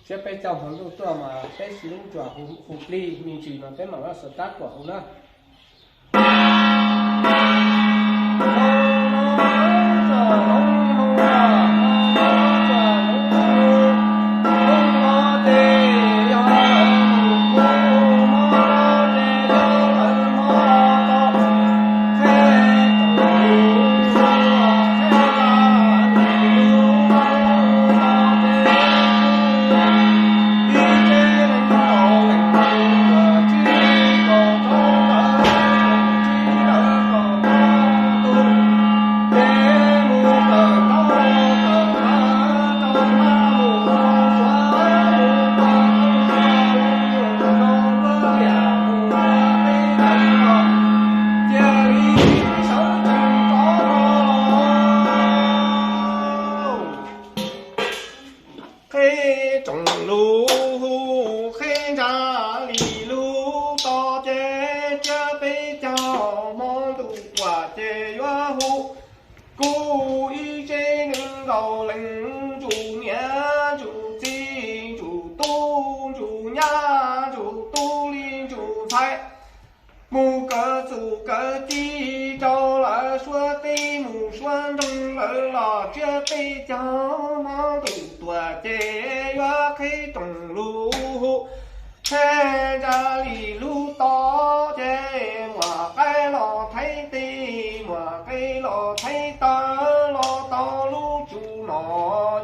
Tsiab peb caug hmo ntuj tuaj mas peb siv lub tsuas hu plig me ntsis mas peb mam los xav tab kuam hu na. Qhib rooj lug hu, qhib ntsa li lug tos ces tsiab peb caug hmo ntuj tuaj ces yuav hu. Kuv ib tsev neeg nkaus leej, ntsuj niam ntsuj txiv ntsuj tub ntsuj nyab ntsuj tub li ntsuj ntxhais, mus kawm txuj kawm ci rau lawv suav teb mus suav nroog lawv los tsiab peb caug hmo ntuj tuaj ces yuav qhib rooj lug hu, qhib ntsa li lug tos ces muam qaib los thaiv tes, muam qaib los thaiv taw, los tau lub tsuj no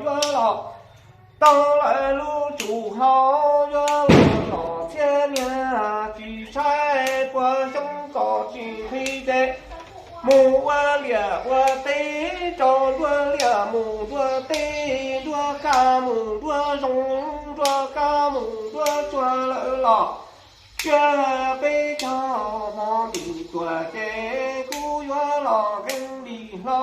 yuav los tau lawv lub tsuj hau, yuav los los txhiab niag tsis saib puas xyoob kom tsis nqhis ces mus ua liaj ua teb rau nruab liaj mus nruab teb, nruab kab mus nruab zoo, nruab kab mus nruab tsuag lawm los tsiab peb caug hmo ntuj tuaj ces kuv yuav los nqee li hlo,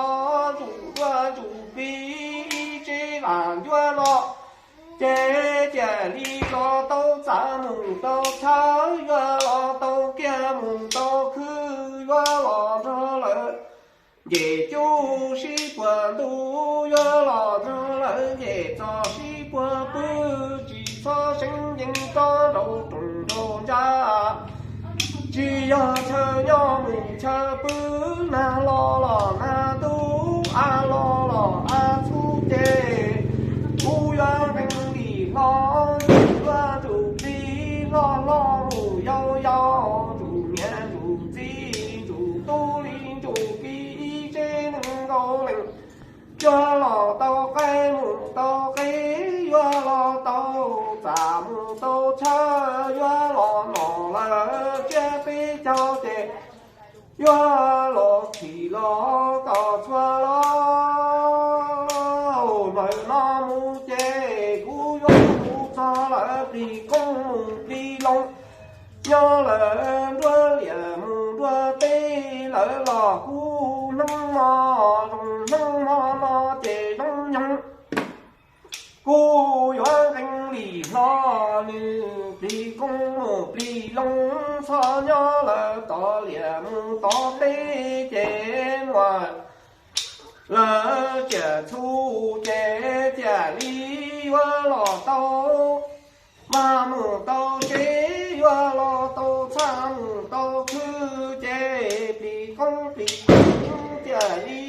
ntsuj duab ntsuj plig ib tsev vaj ncuab no ces cia li los tau txaj mus tau chaw, yuav los tau kiag mus tau khw, yuav los nrog lawv nce cub sib puag ntuj, yuav los nrog lawv nce txos sib puag pw, tsis txhob seev yees rov nraum rooj nraum ntsa. Tsis yog chaw nyob mus chaw pw, nag los los nag tub, av los los av txhub ces kuv yuav nqee li hlo, ntsuj duab ntsuj plig hlo hlo mus yau yau, ntsuj niam ntsuj txiv ntsuj tub li ntsuj plig ib tsev neeg nkaus leej. Yuav los tau qaib mus tau qe, yuav los tau txaj mus tau chaw, yuav los noj lawm tsiab peb caug ces yuav los thim los kom txhua los. Ntawm no mus ces kuv yuav hu txog lawv plig koob mus plig loo, nyob lawm nruab liaj mus nruab teb, lawv los hu hnub no zoo hnub hmo no ces zoo nyoog. Kuv yuav nqee li hlo nws plig koob mus plig loo, txhob nyob lawm tom liaj mus tom teb ces muaj lawv tsiaj txhu ces cia li yuav los tau vaj mus tau tsev, yuav los tau txaj mus tau khw ces plig koob plig koob cia li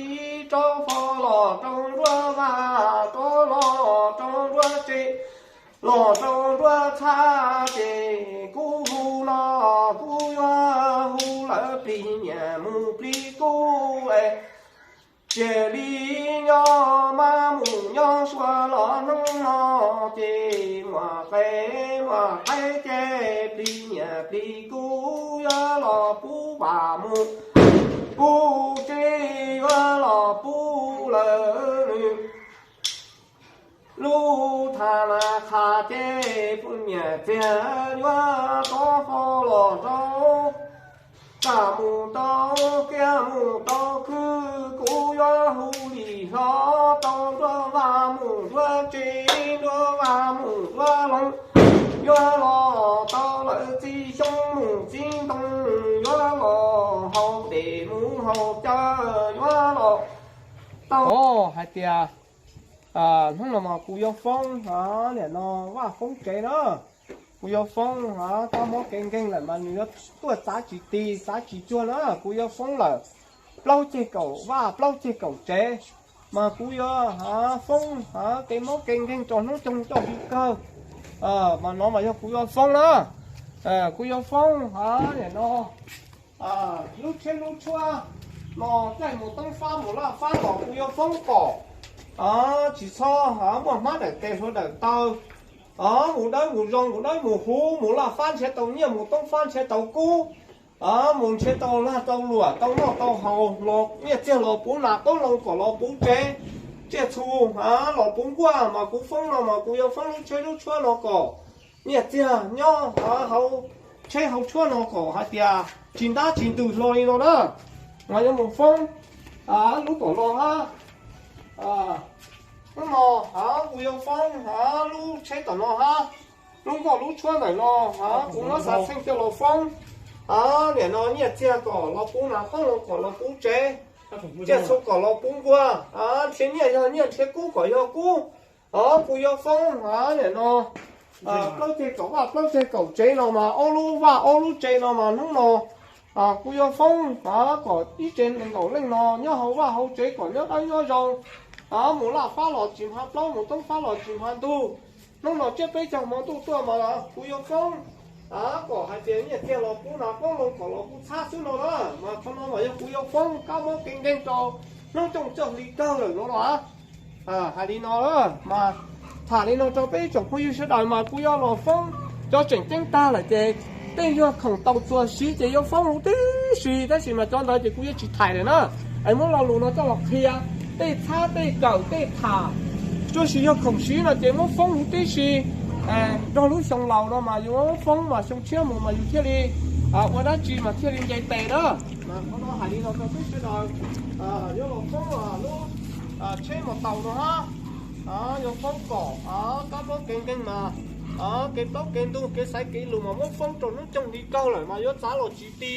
rov fo los rau nruab vaj, rov los rau nruab tsev, los rau nruab txhab ces kuv hu no kuv yuav hu lawv plig niam mus plig kub es cia li nyob mab mus nyob suav los hnub no ces muaj qe muaj qaib ces plig niam plig kub yuav los pub vam mus, pub tsev yuav los pub lawv nws. Lub tha na qha ces pub niam txiag yuav rov fo los rau txaj mus tau kiab mus tau khw, kuv yuav hu li hlo tau nruab vaj mus nruab tsev, nruab vaj mus nruab loog, yuav los tau lawv txiv xyoob mus txiv ntoo, yuav los haus dej mus haus cawv, yuav los tau hais tias Hnub no mas kuv yuav foob, nim no Vaj foob tsev na. Kuv yuav foob, kab mob kev nkeeg lawm mas nws yuav tuaj txav tsis ti txav tsis cuag na. Kuv yuav foob lawm plaub ceg kaum vaj plaub ceg kaum tsev, mas kuv yuav foob kev mob kev nkeeg rau hnub coog coj hli kawg. Mas no mas yog kuv yuav foob na. Kuv yuav foob, nim no lub tsheb lub tshuab no caij mus toob fab mus laj fab los kuv yuav foob kom tsis txhob muaj hmab dawm tes hluav dawm taw, mus dawb mus zoo mus dawb mus huv mus laj fab nrhiav tau nyiaj mus toob fab nrhiav tau kub, mus nrhiav tau lag tau luam tau noj tau haus los nyiaj txiag los puv nas qoob loo kom los puv tsev, tsiaj txhu los puv nkuaj mas kuv foob no mas kuv yuav foob lub tsheb lub tshuab no kom nyiaj txiag nyob hauv tsheb hauv tshuab no kom hais tias tsis ntab tsis ntws hlo li no na. Mas yuav mus foob lub tom no hab. Hnub no kuv yuav foob lub tsheb tom no hab, lub nkoj lub tshuab ntawm no, kuv muab xav txheej coj los foob. Nim no nyiaj txiag kom los puv nas qoob loo kom los puv tsev, tsiaj txhu kom los puv nkuaj, nrhiav nyiaj yog nyiaj nrhiav kub kom yog kub. Kuv yuav foob nim no plaub ceg kaum vaj plaub ceg kaum tsev no mas ob lub vaj ob lub tsev no mas hnub no kuv yuav foob kom ib tsev nees nkaum leej no nyob hauv vaj hauv tsev kom nyob dawb nyob zoo, mus laj fab los tsis hma plaub mus toob fab los tsis hma ntug. Hnub no tsiab peb caug hmo ntuj tuaj mas kuv yuav foob kom hais tias nyiaj txiag los puv nas qoob loo kom los puv txhab xwb no na. Mas qhov no mas yog kuv yuav foob kab mob kev nkeeg rau hnub cooj coj hli kawg lawm no los. Hais li no mas tham li no rau peb tsoom phooj ywg sawv daws mas kuv yuav los foob cov tseem ceeb tag lawm ces tej nyuag khoom tau txuas siv ces yuav foob huv tib si, tab sis mas cov ntawd ces kuv yuav tsis thaim lawm na. Es muab lo lus no coj los qhia, tej txhab tej kawm tej tham tsuas sis yog khoom siv no ces muab foob huv tib si. Nrog lub xyoo laus no mas yus muab foob mas xyoo tshiab mus mas yus thiaj li ua dab tsi mas thiaj li nce tes na. Mas qhov no hais li no rau peb sawv daws, yuav los foob lub tsheb mos taus no hab, yuav foob kom kab mob kev nkeeg mas kev plaub kev ntug kev xaiv kev lus mas muab foob rau hnub cooj hli kawg lawm mas yuav txav los tsis ti,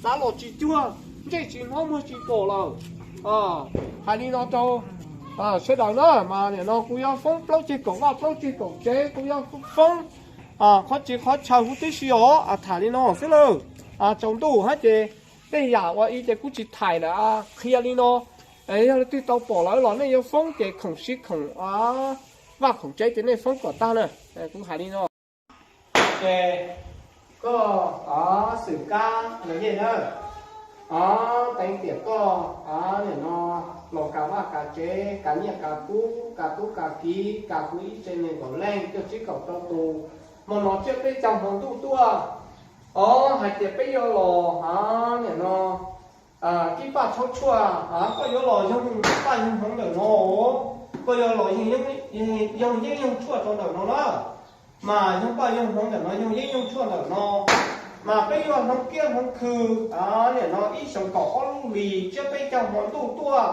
txav los tsis cuag, ntsej tsis hnov muag tsis pom lawm. Hais li no rau sawv daws na, mas nim no kuv yuav foob plaub ceg kaum vaj plaub ceg kaum tsev, kuv yuav foob qhov tsev qhov chaw huv tib si os. Tham li no xwb lawm, tsaus ntuj hab ces tej yam ua i ces kuv tsis thaim lawm, qhia li no. Yog leej twg tau pom lawm los nej yuav foob ces khoom siv khoom vaj khoom tsev ces nej foob kom tag na. Kuv hais li no. Ces koj xwm kab los yeej na, teev tiam koj nim no los kav vaj kav tsev kav nyiaj kav kub kav tub kav kiv kav kuv ib tsev nees nkaum leej cuaj tsib kaum rau tus. Hmo no tsiab peb caug hmo ntuj tuaj, o, hais tias peb yuav los nim no kib paj tshaub tshuaj, koj yuav los yoog paj yoog hmoov ntawm no, koj yuav los yoog yeeb yoog tshuaj rau ntawm no na. Mas yoog paj yoog hmoov ntawm no yoog yeeb yoog tshuaj ntawm no, mas peb yuav hloov kiab hloov khw nim no ib xyoos kaum ob lub hlis tsiab peb caug hmo ntuj tuaj.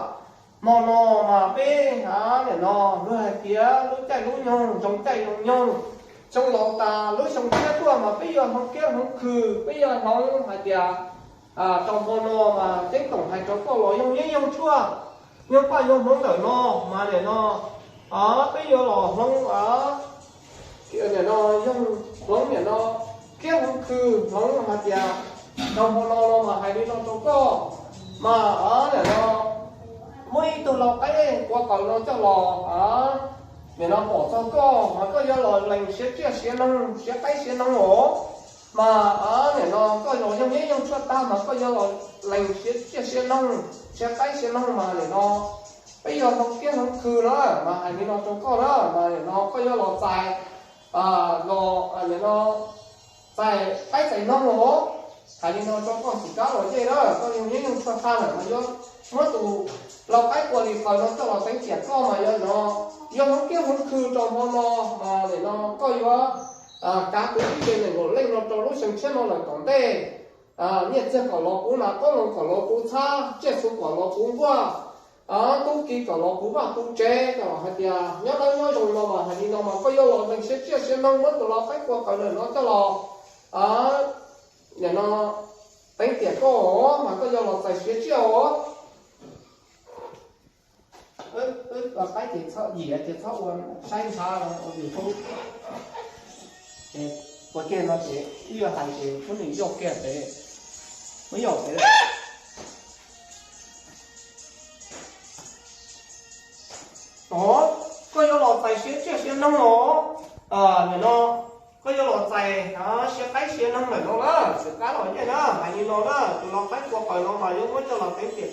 Hmo no mas peb nim no luag hais tias lub caij lub nyoog zoo caij zoo nyoog, xyoo laus tas lub xyoo tshiab tuaj mas peb yuav hloov kiab hloov khw, peb yuav hloov hais tias rau hmo no mas ceeb toom hais rau koj los yoog yeeb yoog tshuaj, yoog paj yoog hmoov ntawm no, mas nim no peb yuav los hloov, nim no yoog hloov nim no kiab hloov khw hloov hais tias rau hmo no no mas hais li no rau koj, mas nim no muab ib tug lau qaib qua qaws no coj los nim no pom txog koj mas koj yuav los lees siav tsiaj siav noog siav qaib siav noog os. Mas nim no koj los yoog yeeb yoog tshuaj tag mas koj yuav los lees siav tsiaj siav noog siav qaib siav noog mas nim no peb yuav hloov kiab hloov khw na, mas hais li no rau koj na, mas nim no koj yuav los txais, los nim no txais qaib txais noog os. Hais li no rau koj xwm kab los yeej na, koj yoog yeeb yoog tshuaj tag lawm mas yuav muab tus lau qaib qua li qhov no coj los teev tiam koj mas yuav no, yuav hloov kiab hloov khw rau hmo no, mas nim no koj yuav kav kuv ib tsev nees nkaum leej no rau lub xyoo tshiab no lawm tom ntej. Nyiaj txiag kom los puv nas qoob loo kom los puv txhab, tsiaj txhu kom los puv nkuaj, tub ki kom los puv vaj puv tsev, kom hais tias nyob dawb nyob zoo no mas hais li no mas koj yuav los lees siav tsiaj siav noog muab tus lau qaib qua qhov ntawm no coj los, nim no teev tiam koj os, mas koj yuav los txais siav tsiaj os. Los qaib ces txhob yim ces txhob ua saib ntshav los ua YouTube. Ces ua kiag no ces wb yuav hais ces muab nws yoj kiag pem, muab yoj pem. Os, koj yuav los txais siab tsiaj siab neeg los? Nim no koj yuav los txais siab qaib siab neeg ntawm no na, txawm kab los nyiaj na, hais li no na, tus lau qaib kua qaws no mas yuav muab coj los tev tiam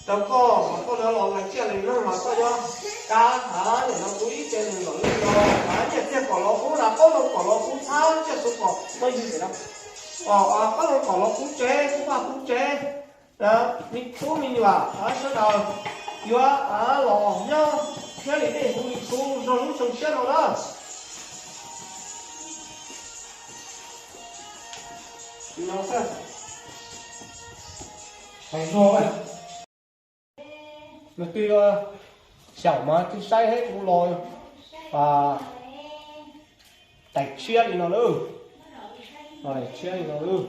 rau koj, mas koj yuav los txais tsiaj li neeg mas koj yuav kab, nim no kuv ib ce nws los lwj los, nyiaj txiag kom los kub na, qoob loo kom los kub txhab, tsiaj txhu kom phooj ywg tias no, qoob loo kom los kub tsev, kub vaj kub tsev. Me tub me nyuam sawv daws yuav los nyob thiab li dej huv li kuv zog lub xyoo tshiab no na. Hais zog, leej twg xyaum mas tig saib thiab kuv los daim tshiab li no lauj, los daim tshiab li no lauj.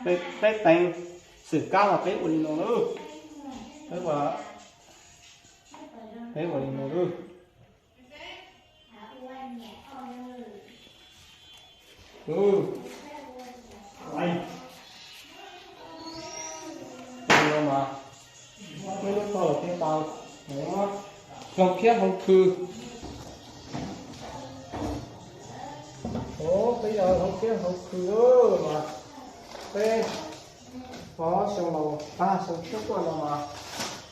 Peb teev xwm kab los peb ua li no lauj, peb ua li no lauj. Hloov thiab hloov khw, peb yog hloov thiab hloov khw mas peb, xyoo laus tag xyoo tshiab tuaj no mas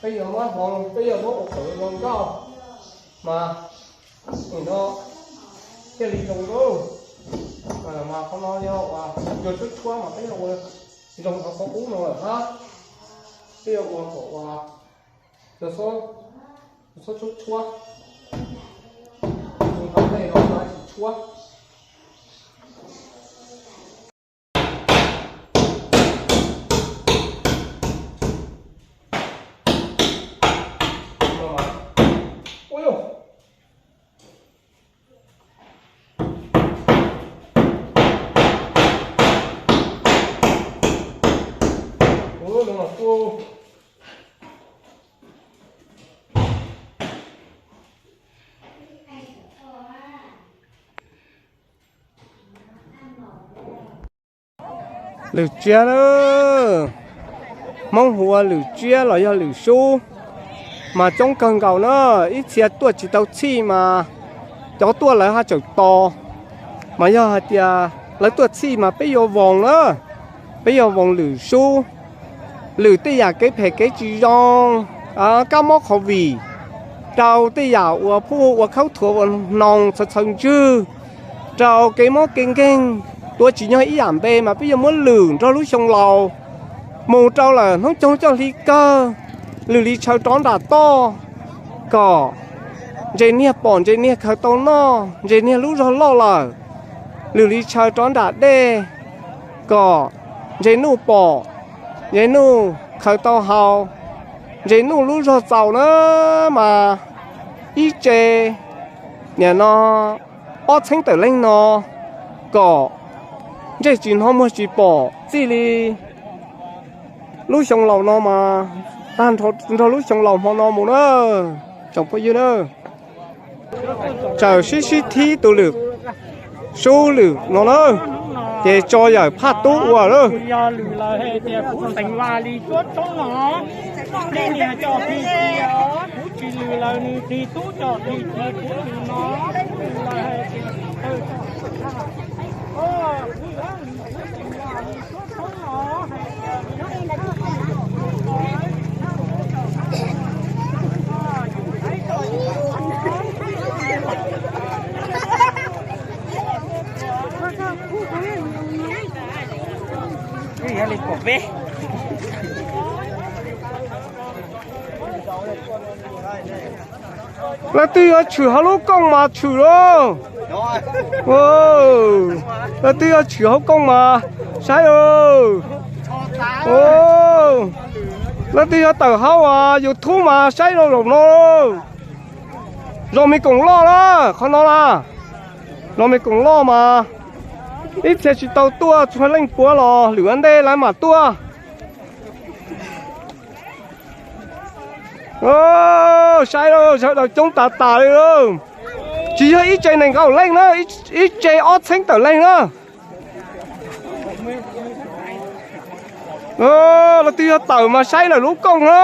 peb yuav muab hloov, peb yuav muab ua qhov zoo nkauj mas nim no thiaj li zoo lauj. Mas qhov no yog uas cua tshuab tshuab mas peb yuav ua zoo rau qhov qub no lawm hab, peb yuav ua kom uas cua tshuab tshuab, qhov ntej no mas tsis tshuab. Lwm tsiab na, Hmoob hu ua lwm tsiab los yog lwm sub, mas coob kawg nkaus na. Ib txhia tuaj tsis tau txhij mas cov tuaj lawv haj tseem tos, mas yog hais tias lawv tuaj txhij mas peb yuav voos na, peb yuav voos lwm sub, lwm tej yam kev phem kev tsis zoo, kab mob qhov vim, rau tej yam uas phuj ua khaub thuav ua hnoos txhawv txhawv ntswg, rau kev mob kev nkeeg, tuav tsis nyog ib yam npe mas peb yuav muab lwm nrog lub xyoo laus mus rau lawm hnub coog coj hli kawg, lwm li tshaw rov nram toj, kom ntse niag pom ntse niag khaws tau noj, ntse niag lub zog loj lawm, lwm li tshaw rov nram dej, kom ntse nuj pom, ntse nuj khaws tau haus, ntse nuj lub zog txaus na mas ib tse nim no ob txheeb tawm leej no, kom ntsej tsis hnov muag tsis pom txij li lub xyoo laus no mas tag nrho lub xyoo laus hmo no mus na, tsoom phooj ywg na. Tsaws sib sib thib tus lwm sub lwm no na, ces tso yawm phaj tub ua lawm. Leej twg yuav tshwm hauv lub kooj mas tshwm lauj. Leej twg yuav tshwm hauv kooj mas saib lauj. Leej twg yuav tawm hauv YouTube mas saib rau zaum no. Zos Me Koom Loj na, qhov no na, zos Me Koom Loj mas ib txhia tsis tau tuaj txhua leej puav los lwm ua ntej lawv mam tuaj. Saib lauj, sawv daws coob tas tas li lauj. Tsis yog ib tse nees nkaum leej na, ib tse ob txheeb tawm leej na. Los twb yog tawm mas saib lawm lub kooj na.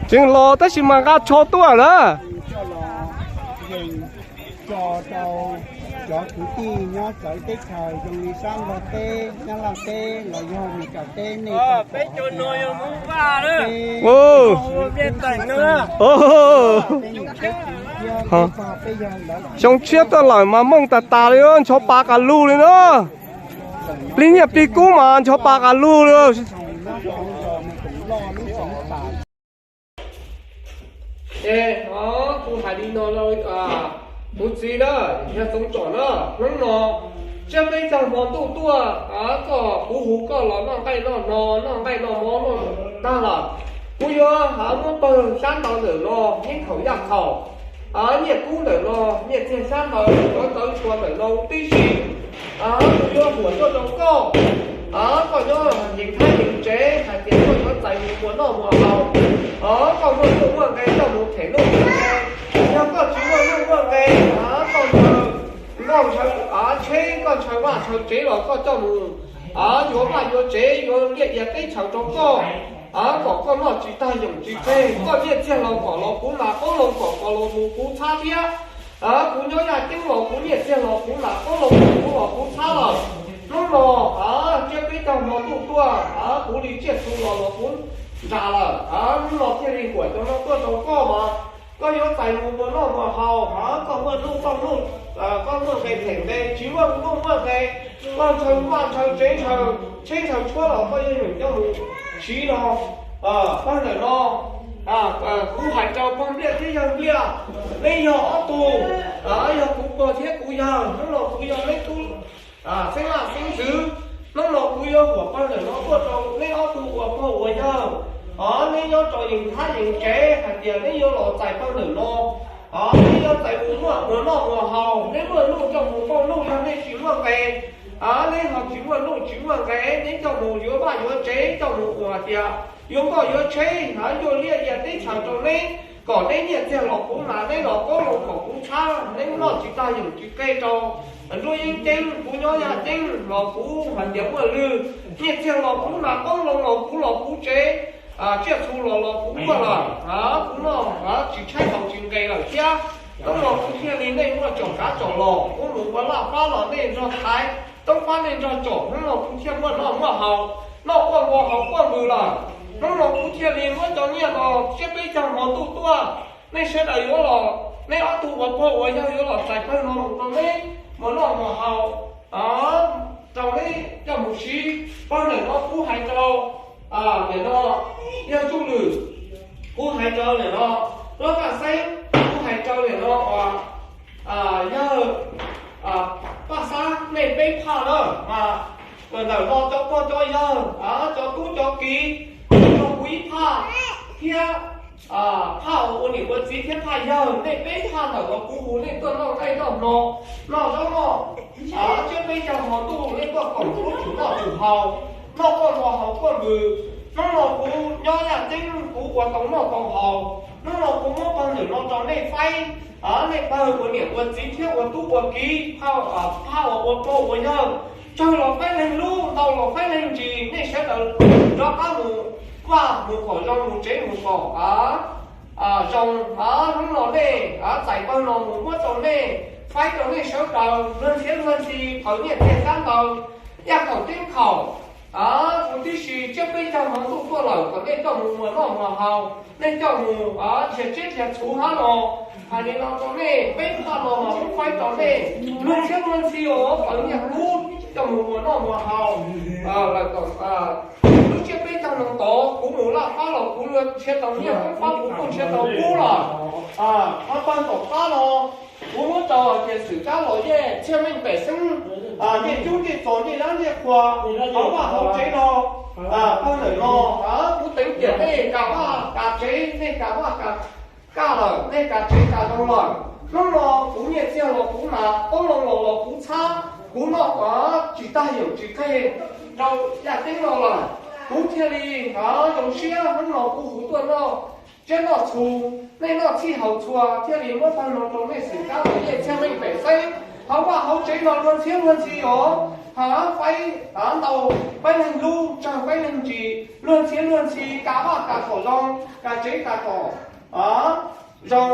Tseem los tab sis mas nqa tsho tuaj lawm. Tso rau cov kwv tij nyob txawv teb chaws zoo li sab Nplog teb, Nyab Laj teb los yog Meskas teb nej peb xyoo tshiab tuaj lawm mas mooj tas tas li, ncho pa qas lug li na. Plig nyiaj plig kub mas ncho pa qas lug li. Es kuv hais li no rau kuv txiv na, yog Txoov Tsom na, hnub no tsiab peb caug hmo ntuj tuaj, koj kuv hu koj los noj nqaij noj hno, noj nqaij noj mov noj tag lawm, kuv yuav muab pawg xyab ntawv ntawm no, nyiaj khaum yaj khaum, nyiaj kub ntawm no, nyiaj txiag xyab ntawv, cov ntawv tshuav ntawm no tib si, kuv yuav huam tuaj rau koj. Koj nyob yees thab yees tsev hais tias koj yuav txais mus muas noj muas haus, koj muaj nuj muaj nqe coj mus them nuj them nqe. Yog koj tsis muaj nuj muaj nqe, koj ntshaw nkauj ntshaw tsheb, koj ntshaw vaj ntshaw tsev los koj coj mus yuav vaj yuav tsev, yuav liaj ia teb chaws rau koj, kom koj noj tsis tag yoom tsis tseg. Koj nyiaj txiag los kom los kuv nas, qoob loo kom los mus kuv txhab thiab. Kuv nyob yaj ceeb los kuv nyiaj txiag los kuv nas, qoob loo kom los kuv txhab lawm. Hnub no tsiab peb caug hmo ntuj tuaj, kuv li tsiaj txhu los los kuv nram lawm. Hnub no thiaj li huam cov no tuaj rau koj mas koj yuav txais mus muas noj muas haus, koj muaj nuj muaj nqe them nqe, tsis muaj nuj muaj nqe, koj ntshaw vaj ntshaw tsev, ntshaw tsheb ntshaw tshuab los koj yeej yuav coj mus siv no. Pawg ntawm no kuv hais rau pog Npliaj thiab yawg Npliaj, neb yog ob tug, yog kuv pog thiab kuv yawg, hnub no kuv yog neb tub xeeb laj xeeb ntxwv. Hnub no kuv yuav huam pawg ntawm no tuaj rau neb ob tug ua pog ua yawg, neb nyob rau yees thab yees tsev hais tias neb yuav los txais pawg ntawm no, neb yuav txais mus muas noj muas haus, neb muaj nuj coj mus pauj nuj, yog nej tsis muaj nqe, neb ho tsis muaj nuj tsis muaj nqe, neb coj mus yuav vaj yuav tsev, coj mus ua hais tias yuav nkoj yuav tsheb, yuav liaj ia teb chaws rau neb, kom neb nyiaj txiag los kuv nas, neb los qoob loo kom kuv txhab, neb noj tsis tag yoom tsis tseg rau nruab yeeb ceeb, kuv nyob yaj ceeb los kuv hais tias muaj lwg, nyiaj txiag los kuv nas, qoob loo los kuv los kuv tsev, tsiaj txhu los los kuv muaj lawm, kuv noj tsis tshaib haus tsis nqes lawm thiab. Hnub no kuv thiaj li nej muaj tsom kav tsom los, kuv mus ua laj fab los nej nrog thaiv, toob fab nej nrog tsom, hnub no kuv thiaj muaj noj muaj haus, noj quaj npua haus quaj npws lawm. Hnub no kuv thiaj li muab cov nyiaj no tsiab peb caug hmo ntuj tuaj, nej sawv daws yuav los, nej ob tug ua pog ua yawg yuav los txais pawg no mus rau neb muas noj muas haus, rau neb coj mus siv. Pawg ntawm no kuv hais rau nim no yawg Tsuj Lwm, kuv hais rau nim no Paj Kaj Xeeb, kuv hais rau nim no yawg Paj Xab, nej peb phaj na, mas ntawm no cov pog cov yawg, cov tub cov kiv, rau kuv ib phaj thiab phaj uas ua niam ua txiv thiab phaj yawg, nej peb phaj ntawm no kuv hu nej tuaj noj nqaij noj hmo, noj zaub noj tsiab peb caug hmo ntuj, nej tuaj koom kuv tsum noj tsum haus, noj quaj npua haus quaj npws. Hnub no kuv nyob yaj ceeb kuv ua tau noj tau haus, hnub no kuv muab pawg ntawm no rau nej faib, nej pawg ua niam ua txiv thiab ua tub ua kiv, phaj uas ua pog ua yawg, tsawg los faib leeg lub, ntau los faib leeg ntsis, nej sawv daws rov qab mus vaj mus kom zoo, mus tsev mus kom zoo. Hnub no nej txais pawg no mus muab rau nej, faib rau nej sawv daws luag ntxhiab luag ntxhi, phaws nyiaj txiag xyab ntawv, yaj khaum teb khaum, kuv tib si tsiab peb caug hmo ntuj tuaj lawm kom nej coj mus muas noj muas haus, nej coj mus nrhiav tsiab nrhiav txhuv hab no. Hais li no rau nej, peb phaj no mas muab faib rau nej luag ntxhiab luag ntxhi uas phaws nyiaj kub coj mus muas noj muas haus lawm kom lub tsiab peb caug no tod, kuv mus laj fab los kuv nrhiav tau nyiaj, kuv fab kuv kuj nrhiav tau kub lawm. Ho pawg tom qab no kuv muab rau tias xwm kab los yej txhiaj meej pem xeeb, Nyiaj cub nyiaj txos nyiaj dab nyiaj qhua hauv vaj hauv tsev no, pawg ntawm no, kuv teev tiam nej kav vaj kav tsev, nej kav vaj kav kaj lawm, nej kav tsev kav zoo lawm. Hnub no kuv nyiaj txiag los kuv hnav, toob loo los los kuv txhab, kuv noj tsis tag yaum tsis qheg rau yaj ceeb no lawm. Kuv thiaj li zoo siab hnub no kuv hu tuaj noj tsiab noj txhu, nej noj txhij haus txhua, thiaj li muab pawg no rau nej xwm kab los yeej txhiaj meej pem xeeb. Hauv vaj hauv tsev no luag ntxhiab luag ntxhi os, faib ntau faib neeg hlub, tsawg faib neeg ntsis, luag ntxhiab luag ntxhi, kav vaj kav kom zoo, kav tsev kav kom zoo,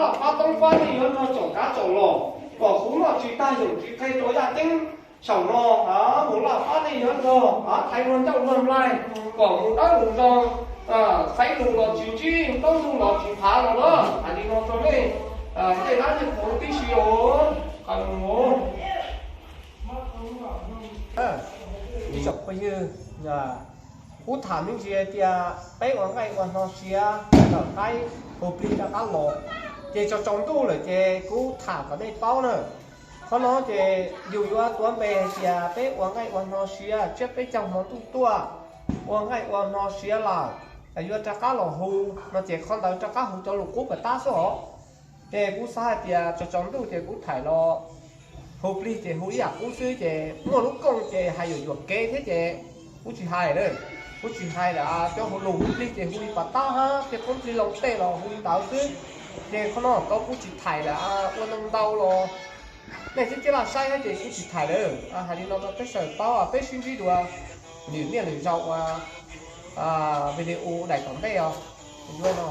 laj fab toob fab nej yuav nrog tsom kav tsom los, kom kuv noj tsis tag yaum tsis qheg rau yaj ceeb. Saum no mus laj fab nej yuav nrog thaiv luag ncauj luag nplaig, kom mus dawb mus zoo, xaiv lus los tsis ntsib, taub lus los tsis phav no na. Hais li no rau nej tej dab nej qhuav tib si os. Ib tsoom phooj ywg, kuv tham me ntsis hais tias peb ua nqaij ua hno siav ntawm qaib hu plig rov qab los, ces tsaus tsaus ntuj lawm ces kuv tham kom nej paub na. Qhov no ces yus yuav tuav npe hais tias peb ua nqaij ua hno siav tsiab peb caug hmo ntuj tuaj, ua nqaij ua hno siav lawm, yuav rov qab los hu no ces qhov ntawd rov qab hu cov lus qub kom tab xwb os. Ces kuv xav hais tias tsaus tsaus ntuj ces kuv thaim los hu plig ces hu ib yam qub xwb ces muaj lub kooj ces hais yuam yuam kev thiab ces kuv tsis hais lawm. Kuv tsis hais lawm, cov hu lus hu plig ces hu li pas tab hab tej qoob plig loo tej los hu li ntawd xwb. Ces qhov no tau kuv tsis thaim lawm, ua ntau ntau los nej tib ciab laj saib hab ces kuv tsis thaim lawm. Hais li no rau peb sawv daws paub, peb sib ntsib dua lwm niaj lwm zaus ua video daim tom ntej os. Yuav no.